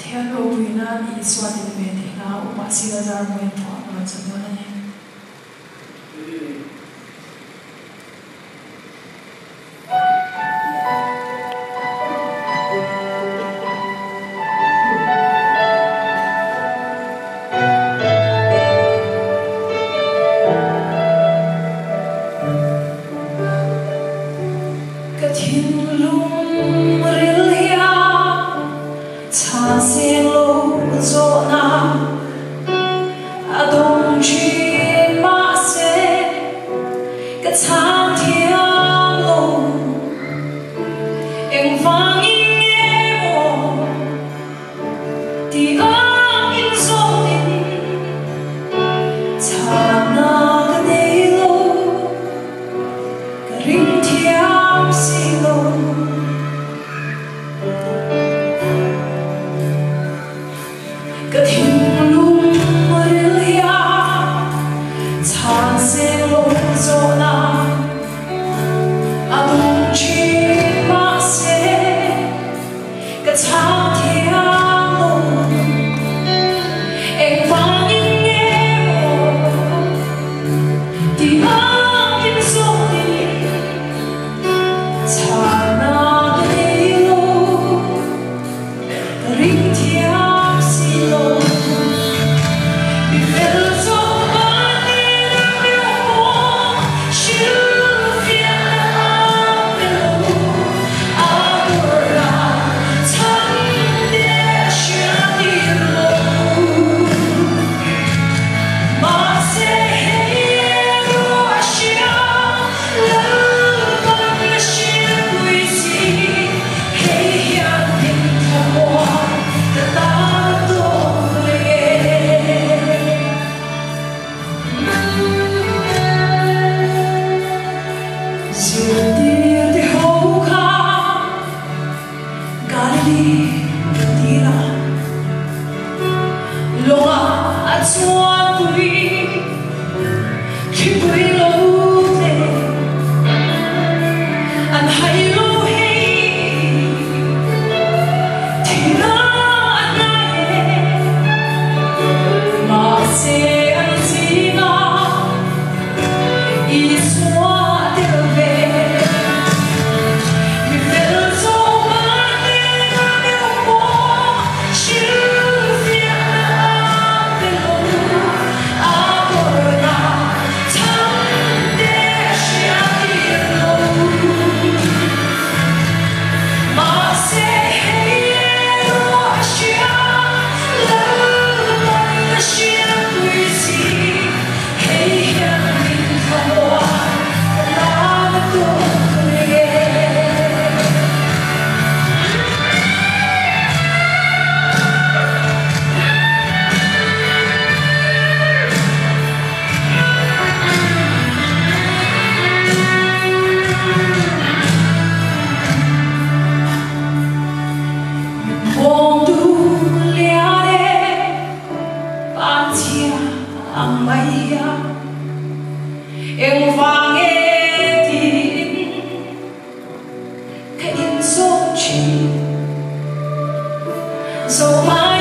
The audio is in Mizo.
Pathian ropui nan Isua tel ve tih hla Upa Sila Zarmawiin phuah a rawn sa dawn a ni. Ka thinlung ril hian chhan seng lo zawhna a dawng thin mahse ka chhang thiam lo. Engvangin nge maw ti ang in zawtin chhanna ka nei lo. Ka ring thiam si lo. Ka thinlung ril hian chhan seng lo zawhna a dum thin mahse ka chhang thiam lo. Engvangin nge maw ti ang in zawtin chhana ka nei lo. Ka ring thiam si lo. Mi fel zawk mahni ram meuh pawh hrilhfiahna a pe lo. A kawrah chhan leh hriattir lo. Mahse hei erawh a hria, Lalpan a hrilpui si. Hei hian min thlamuan ka tan tawk reng e. Zirtir te ho kha Galilee tira lawngah a chuanpui thlipui lo tle an hai lo hei thira a hnai e mahse an zingah Isua a tel ve. Mi fel zawk mahni ram meuh pawh hrilhfiahna a pe lo. A kawrna chhan te hriattir lo. Mahse hei erawh a hria, Lalpan a hriatpui si. Hei hian min thlamuan ka tan a tuk reng e. Min hawngtu lian e, Panchhia ang mai hian engvang nge tiin ka inzawm thin. Zo mai.